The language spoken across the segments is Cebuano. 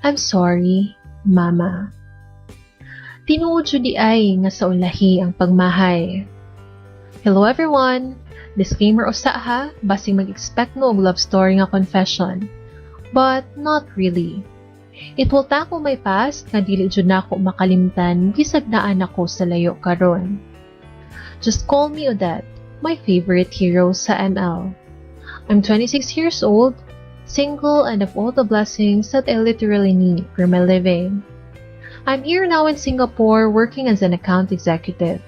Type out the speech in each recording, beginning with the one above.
#I'mSorry, Mama. Tinuod jud diay nga sa ulahi ang pagmahay. Hello, everyone! Disclaimer usa ha, basing mag-expect mo og love story nga confession. But not really. It will tackle my past nga dili jud nako makalimtan bisag naa nako sa layo karon. Just call me Odette, my favorite hero sa ML. I'm 26 years old, single, and of all the blessings that I literally need for my living. I'm here now in Singapore working as an account executive.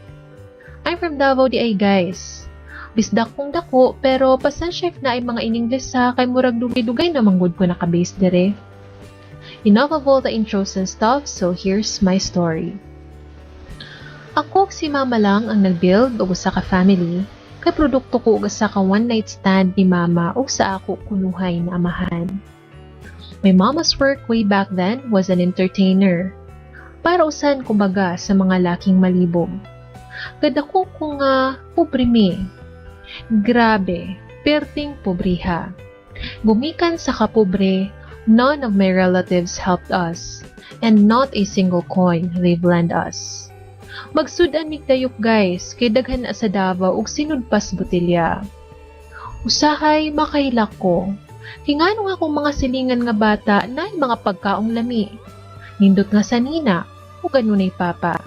I'm from Davao diay, guys. Bisdak kong dako, pero pasensya if naay mga in-English ha, kay murag dugay-dugay na man gud ko naka-base dire. Enough of all the intros and stuff, so here's my story. Ako ug si Mama lang ang nag-build og usa ka family kay produkto ko og usa ka one night stand ni Mama ug sa ako kunuhay na amahan. My mama's work way back then was an entertainer. Para usan kumbaga sa mga laking malibog. Gadako ko nga pobre mi. Grabe, perting pobriha. Gumikan sa kapobre, none of my relatives helped us, and not a single coin they've lent us. Magsud-an mig dayok, guys, kay daghan na sa Davao ug sinudpas botelya. Usahay makahilak ko. Kay ngano nga akong mga silingan nga bata naay mga pagkaong lami? Nindot nga sanina ug adunay papa.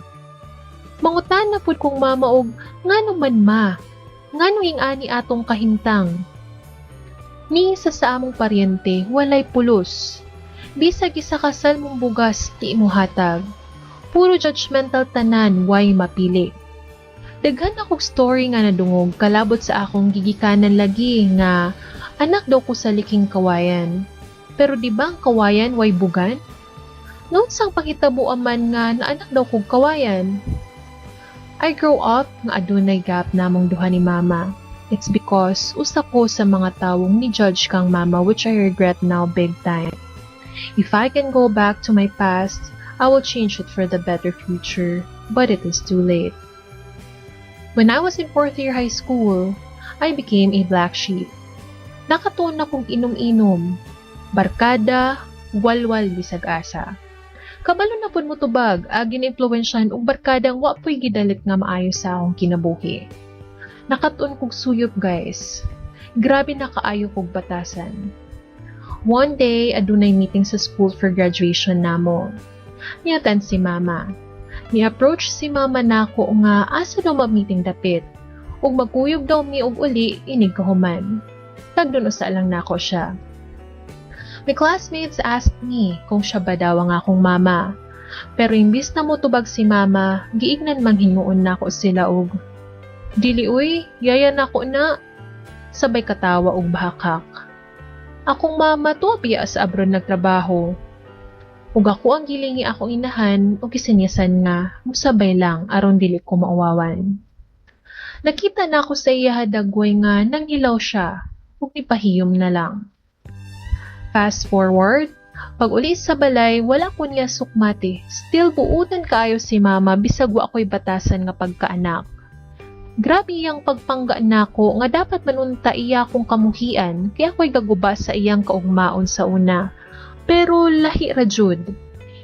Mangutana pud kong mama og ngano man, ma? Ngano ing-ani atong kahimtang? Ni isa sa among paryente walay pulos. Bisag isa ka salmong bugas di mo hatag. Puro judgmental tanan, way mapili. Daghan akong story nga nadungog kalabot sa akong gigikanan lagi nga anak daw ko sa liking kawayan. Pero di ba ang kawayan way bugan? Naunsang panghitabo man nga naanak daw kog kawayan? I grow up nga adunay gap namong duha ni Mama. It's because usa ko sa mga tawong ni-judge kang Mama, which I regret now big time. If I can go back to my past, I will change it for the better future, but it is too late. When I was in fourth year high school, I became a black sheep. Nakatuon akong inom-inom, barkada, walwal bisag asa. Kabalo na pud mo tubag, agi na impluwensyahan og barkadang wa po'y gidalit nga maayo sa akong kinabuhi. Nakatuon kog suyop, guys. Grabe na kaayo kog batasan. One day, adunay meeting sa school for graduation namo. Ni-attend si Mama. Ni-approach si Mama nako nga asa daw ma-meeting dapit. Ug magkuyog daw mi og uli inig kahuman. Tagdon usa lang nako siya. My classmates asked me kung siya ba daw ang akong mama. Pero imbis na motubag si Mama, giignan man hinuon nako sila og, "Dili uy, yaya nako na." Sabay katawa og bahakak. Akong mama tuwa biya sa abroad nagtrabaho. Ug ako ang gilingi akong inahan ug gisinyasan nga musabay lang aron dili ko mauwawan. Nakita nako sa iya dagway nga nanghilaw siya ug nipahiyom na lang. Fast forward, pag uli sa balay, wala ko niya sukmati. Still buutan kaayo si Mama bisag wa ko'y batasan nga pagkaanak. Grabe iyang pagpangga nako nga dapat man unta iya akong kamuhian kay ako'y gaguba sa iyang kaugmaon sa una. Pero lahi ra jud.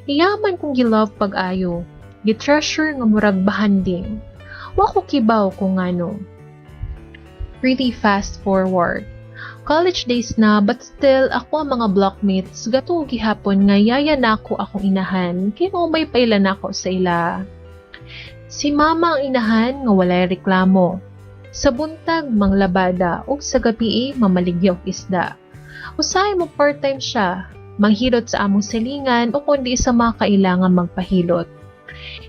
Iya man kong gi-love pag-ayo. Gi-treasure nga murag bahanding. Wa ko kibaw kung ngano. Really fast forward. College days na, but still ako ang mga blockmates gatuo gihapon nga yaya nako akong inahan kay maumay paila nako sa ila. Si Mama ang inahan nga walay reklamo. Sa buntag manglabada ug sa gabii mamaligya og isda. Usahay mo part-time siya, manghilot sa among silingan o kundi sa mga kailangan magpahilot.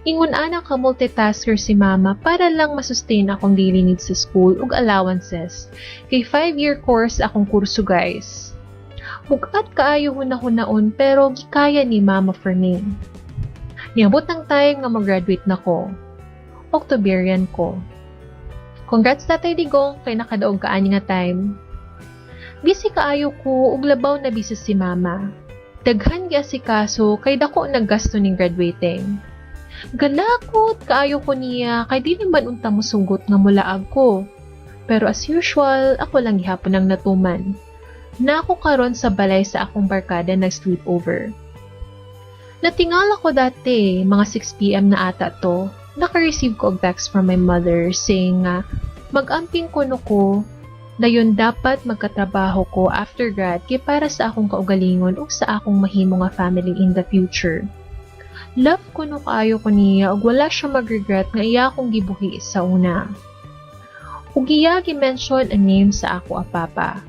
Ingon ana ka multitasker si Mama para lang masustain akong daily needs sa school ug allowances. Kay 5-year course akong kurso, guys. Bug-at kaayo huna-hunaon, pero gikaya ni Mama for me. Niabot ang time nga mag-graduate na ko. Octoberian ko. Congrats, Tatay Digong, kay nakadaog ka ani nga time. Busy kaayo ko ug labaw na busy si Mama. Daghan giasikaso kay dako naggasto ning graduating. Galakot kaayo ko niya kay dili man unta mosugot nga mulaag ko. Pero as usual, ako lang gihapon ang natuman. Na ako karon sa balay sa akong barkada nag-sleepover. Natingala ko dati, mga 6 p.m. na ata to, naka-receive ko og text from my mother saying nga mag-amping kuno ko, dayon dapat magkatrabaho ko after grad kay para sa akong kaugalingon ug sa akong mahimo nga family in the future. Love kuno kaayo ko niya ug wala siya mag-regret nga iya akong gibuhi sa una. Ug iya gi-mention ang name sa ako a papa.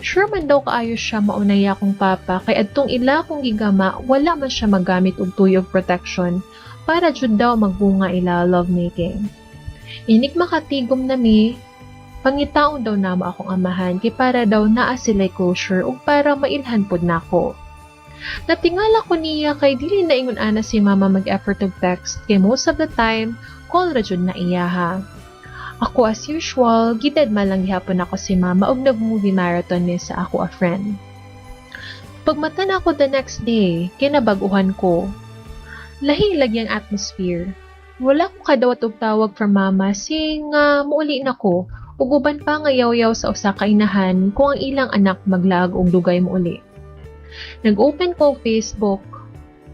Sure man daw kaayo siya maunay akong papa kay adtong ila akong gigama, wala man siya magamit og toy of protection para jud daw magbunga ila lovemaking. Inig makatigom na mi, pangitaon daw namo akong amahan kay para daw naa sila'y closure ug para mailhan pod nako. Natingala ko niya kay dili na ingon ana si Mama mag-effort og text kay most of the time call ra jud na iyaha. Ako, as usual, gidedma lang gihapon ako si Mama ug nag-movie marathon mi sa ako a friend. Pagmata na ako the next day, kinabag-uhan ko. Lahi lagi ang atmosphere. Wala ko kadawat og tawag from Mama saying nga muuli na ko ug uban pa nga yaw-yaw sa usa ka inahan kung ang ilang anak maglaag og dugay mouli. Nag-open ko og Facebook.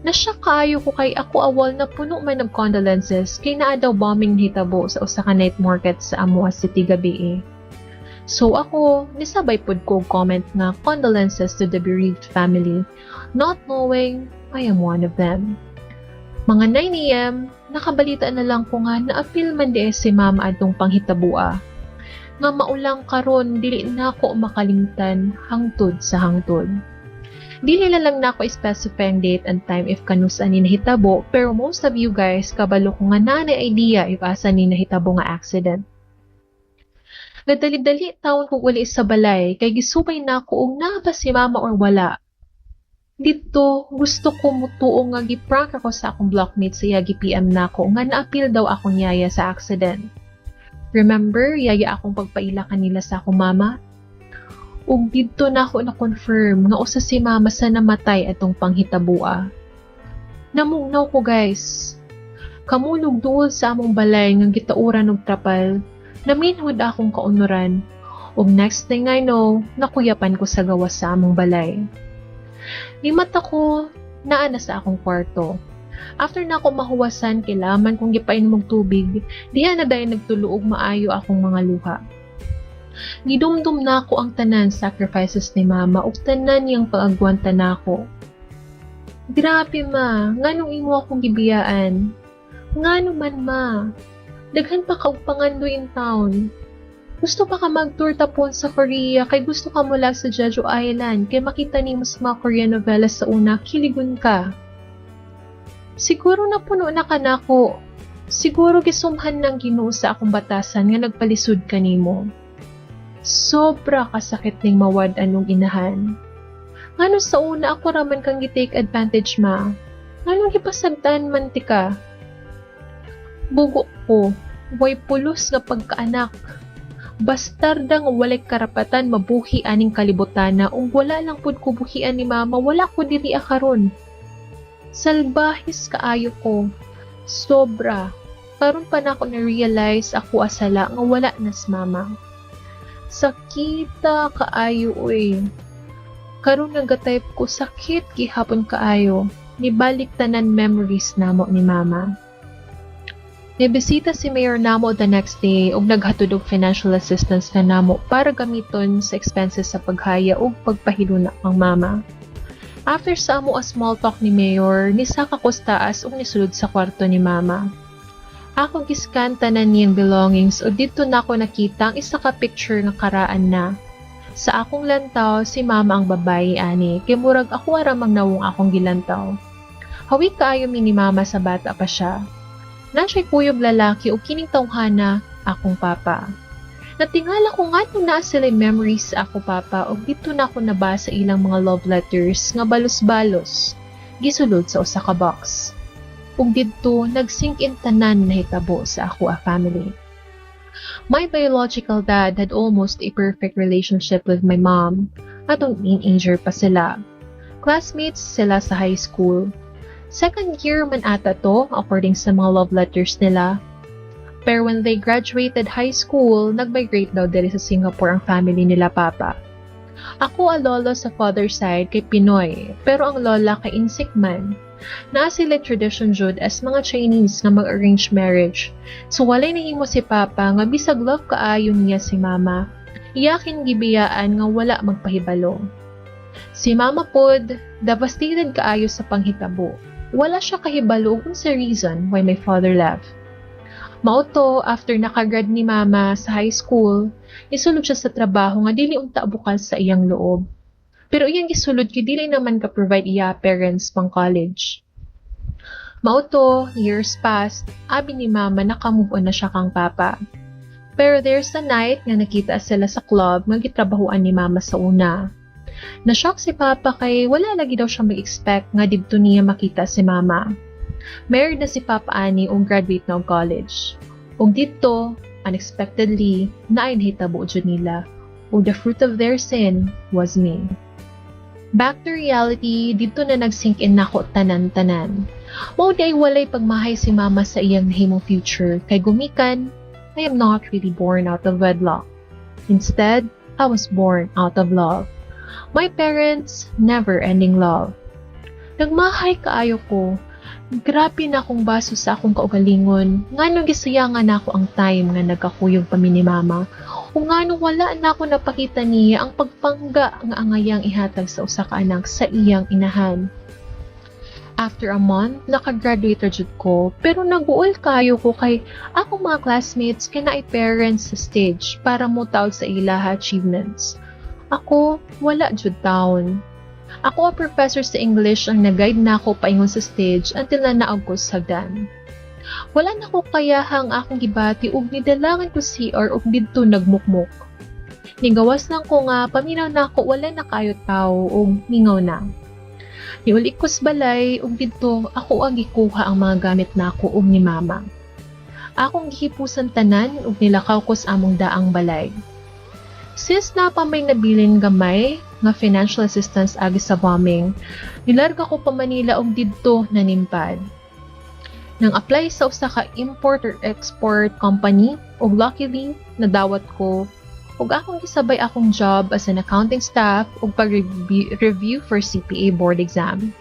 Na-shock kaayo ko kay ako a wall na puno man og condolences kay naa daw bombing nahitabo sa usa ka night market sa amoa city gabii. So ako, nisabay pod ko og comment nga condolences to the bereaved family, not knowing I am one of them. Mga 9 a.m., nakabalita na lang ko nga naapil man di si Mama adtong panghitabua. Nga maulang karon dili na ako makalimtan hangtod sa hangtod. Dili na lang nako i-specify ang date and time if kanus-a ni nahitabo, pero most of you guys kabalo ko nga naa nay idea if asa ni nahitabo nga accident. Gadali-dali tawon kog uli sa balay kay gisubay nako og naa ba si Mama or wala. Didto, gusto ko mutuo nga gi-prank ako sa akong blockmate sa iya gi-PM nako nga naapil daw akong yaya sa accident. Remember, yaya akong pagpaila kanila sa akong mama? Ug didto nako na-confirm nga usa si Mama sa namatay atong panghitabua. Namugnaw ko, guys. Kamulog duol sa among balay nga gitauran og trapal, naminhod akong kaunuran. Ug next thing I know, nakuyapan ko sa gawas sa among balay. Nimata ko, naa na sa akong kwarto. After na ako mahuwasan, kailangan kong gipainom og tubig, diha na dayon nagtulo og maayo akong mga luha. Gidumdum nako ang tanan sacrifices ni Mama ug tanan niyang pag-agwanta nako. Grabe, Ma, nganong imo akong gibiyaan? Ngano man, Ma? Daghan pa ka og pangandoy in town. Gusto pa ka mag-tour tapon sa Korea kay gusto ka mula sa Jeju Island kay makita nimo sa mga Korean novelas sa una, kiligon ka. Siguro napuno na ka nako. Siguro gisumhan ng Ginoo sa akong batasan nga nagpalisod kanimo. Sobra kasakit ning mawad-an og inahan. Ngano sa una ako raman kang gi-take advantage, Ma? Nganong gipasagdan man ti ka? Bugo ko, way pulos nga pagkaanak. Bastarda nga walay karapatan mabuhi aning kalibutana ug wala lang pud ko buhian ni Mama, wala ko diri karon. Salbahis kaayo ko. Sobra. Karon pa nako na-realize ako asala nga wala na si Mama. Sakita kaayo oy. Karon nagatype ko, sakit gihapon kaayo. Nibalik tanan memories namo ni Mama. Nibisita si Mayor namo the next day ug naghatod og financial assistance na namo para gamiton sa expenses sa paghaya ug pagpahiluna kang Mama. After sa amo a small talk ni Mayor, nisaka ko sa taas ug nisulod sa kwarto ni Mama. Ako giscan tanan niyang belongings ug didto nako nakita ang isa ka picture nga karaan na. Sa akong lantaw, si Mama ang babayi ani, kay murag ako ra mang nawong akong gilantaw. Hawi kaayo mi ni Mama sa bata pa siya. Na siya'y kuyog lalaki ug kining tawhana akong papa. Natingala ko nga naa sila'y memories sa ako papa ug didto na ako nabasa ilang mga love letters nga balos-balos gisulod sa usa ka box. Ug didto nag-sink in tanan nahitabo sa ako a family. My biological dad had almost a perfect relationship with my mom atong teenager pa sila. Classmates sila sa high school. Second year man ata to according sa mga love letters nila. Pero when they graduated high school, nag-migrate daw diri sa Singapore ang family nila papa. Ako ang lolo sa father side kay Pinoy, pero ang lola kay Insik man. Naa sila tradition jud as mga Chinese nga mag-arrange marriage. So walay nahimo si Papa nga bisag love kaayo niya si Mama, iyakin gibiyaan nga wala magpahibalo. Si Mama pod, devastated kaayo sa panghitabo. Wala siya kahibalo ug unsa reason why my father left. Mao to, after nakagrad ni Mama sa high school, nisulod siya sa trabaho nga dili unta bukal sa iyang loob. Pero iyang gisulod kay dili naman ka-provide iya parents pang college. Mao to, years passed, abi ni Mama naka-move on na siya kang Papa. Pero there's a night nga nakita sila sa club nga gitrabahuan ni Mama sa una. Na-shock si Papa kay wala lagi daw siya mag-expect nga didto niya makita si Mama. Married na si Papa ani ug graduate na og college. Ug didto, unexpectedly, naay nahitabo jud nila. Ug the fruit of their sin was me. Back to reality, didto na nag-sink in nako tanan-tanan. Mao diay walay pagmahay si Mama sa iyang nahimong future kay gumikan, I am not really born out of wedlock. Instead, I was born out of love. My parents' never-ending love. Nagmahay kaayo ko. Grabe na akong baso sa akong kaugalingon. Ngano gisayangan nako ang time nga nagkakuyog pa mi ni Mama. Ug ngano wala na ako napakita niya ang pagpangga nga angayang ihatag sa usa ka anak sa iyang inahan. After a month, nakagraduate ra jud ko, pero naguol kayo ko kay akong mga classmates kay naay parents sa stage para motaod sa ilaha achievements. Ako, wala jud taon. Ako ang professor sa English ang nag-guide nako paingon sa stage until na naog ko sa hagdan. Wala na ko kayahang akong gibati ug nidalangan ko CR ug didto nagmukmok. Nigawas lang ko nga paminaw nako wala na kayo tao ug mingaw na. Niuli ko sa balay ug didto ako ang gikuha ang mga gamit nako ug ni Mama. Akong gihipusan tanan ug nilakaw ko sa among daang balay. Since naa pa may nabilin gamay nga financial assistance agi sa bombing, nilarga ko pa Manila ug didto nanimpad. Nang apply sa usa ka import or export company ug luckily nadawat ko ug akong gisabay akong job as an accounting staff ug pag-review for CPA board exam.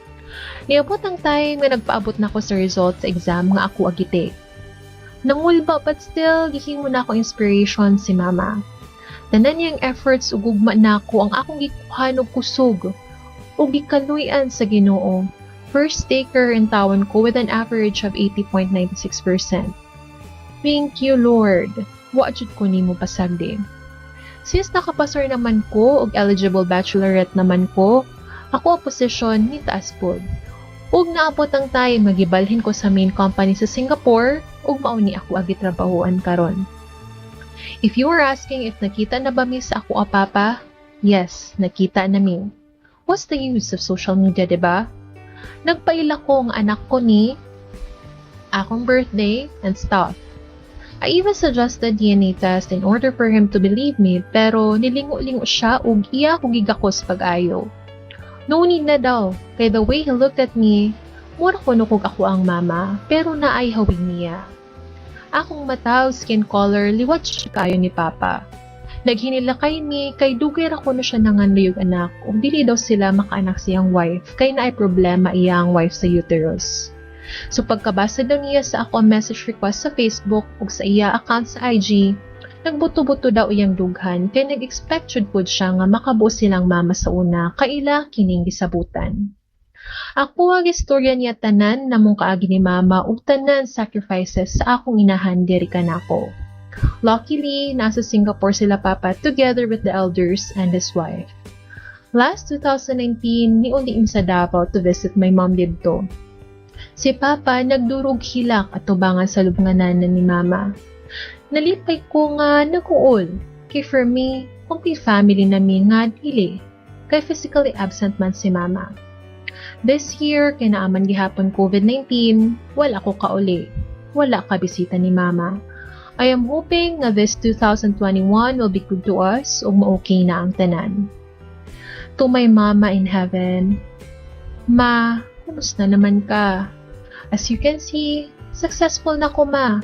Niabot ang time nga nagpaabot na ko sa results sa exam nga ako ang gi-take. Nangulba, but still gihimo na ako inspiration si Mama. Tanan niyang efforts ug gugma nako ang akong gikuhan og kusog ug gikaluy-an sa Ginoo. First taker in tawon ko with an average of 80.96%. Thank you, Lord. Wa jud ko nimo pasagdi. Since nakapasar naman ko og eligible bachelorette naman ko, ako ang posisyon ni taas pod. Ug naabot ang time magibalhin ko sa main company sa Singapore ug mao ni ako agi trabahoan karon. If you are asking if nakita na ba mi sa ako a papa, yes, nakita na mi. What's the use of social media, diba? Nagpaila ko ang anak ko ni akong birthday and stuff. I even suggested DNA test in order for him to believe me, pero nilingo-lingo siya ug iya ko gigakos pag-ayo. No need na daw, kay the way he looked at me, mura kuno kog ako ang mama, pero naay hawig niya. Akong mata ug skin color liwat siya kayo ni Papa. Naghinilakay mi kay dugay ra kuno siya nangandoy og anak ug dili daw sila makaanak siyang wife kay naay problema iyang wife sa uterus. So pagkabasa daw niya sa ako ang message request sa Facebook ug sa iya account sa IG, nagbuto-buto daw iyang dughan kay nag-expect jud pud siya nga makabuo silang mama sa una kaila kining gisabutan. Ako ang istorya niya tanan namong kaagi ni Mama ug tanan sacrifices sa akong inahan diri kanako. Luckily, nasa Singapore sila Papa together with the elders and his wife. Last 2019, niuli mi sa Davao to visit my mom didto. Si Papa nagdurog hilak at tubangan sa lubnganan ni Mama. Nalipay ko nga naguol. Kay for me, complete family na mi nga dili. Kay physically absent man si Mama. This year, kay naaman gihapon COVID-19, wala ko kauli. Wala ka bisita ni Mama. I am hoping nga this 2021 will be good to us ug ma-okay na ang tanan. To my mama in heaven, Ma, kumusta naman ka? As you can see, successful na ko, Ma.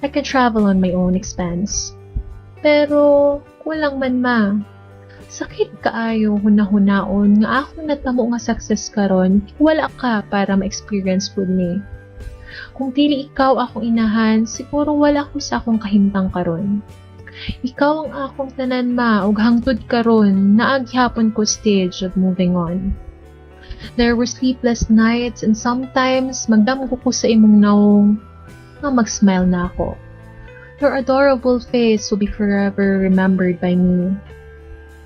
I can travel on my own expense. Pero, kulang man, Ma. Sakit kaayo hunahunaon nga akong natamo nga success karon, wala ka para ma-experience pud ni. Kung dili ikaw akong inahan, siguro wala ko sa akong kahimtang karon. Ikaw ang akong tanan, Ma, ug hangtod karon naa gihapon ko stage of moving on. There were sleepless nights and sometimes magdamgo ko sa imong nawong nga mag-smile na ako. Your adorable face will be forever remembered by me.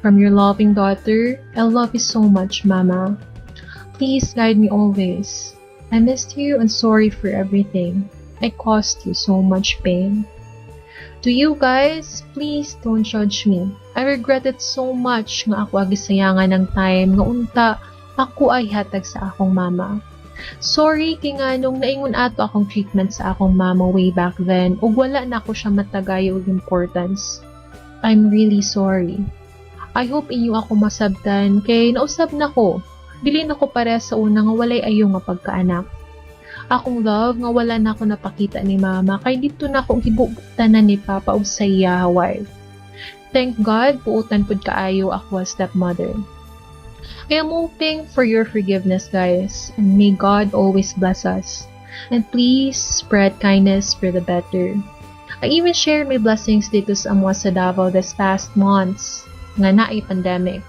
From your loving daughter, I love you so much, Mama. Please guide me always. I missed you and sorry for everything. I caused you so much pain. To you guys, please don't judge me. I regret it so much nga ako gisayangan ng time nga unta ako ay hatag sa akong mama. Sorry kay nganong naingon ato akong treatment sa akong mama way back then ug wala na ako siya matagay og importance. I'm really sorry. I hope inyo ako masabtan kay nausab na ko. Dili na ko pareha sa una nga walay ayo nga pagkaanak. Akong love nga wala na ako napakita ni Mama kay didto na ako gibubutan na ni Papa ug sa iya wife. Thank God, buutan pud kaayo ako as stepmother. I am hoping for your forgiveness, guys, and may God always bless us. And please spread kindness for the better. I even shared my blessings dito sa amua sa Davao this past months nga naay pandemic.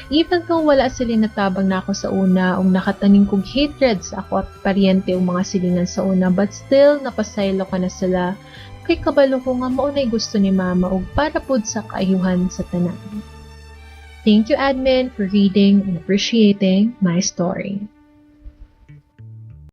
Even though wala sila natabang nako sa una ug nakatanim kog hatred sa ako at paryente ug mga silingan sa una, but still napasaylo ko na sila kay kabalo ko nga mao nay gusto ni Mama ug para pud sa kaayuhan sa tanan. Thank you, admin, for reading and appreciating my story.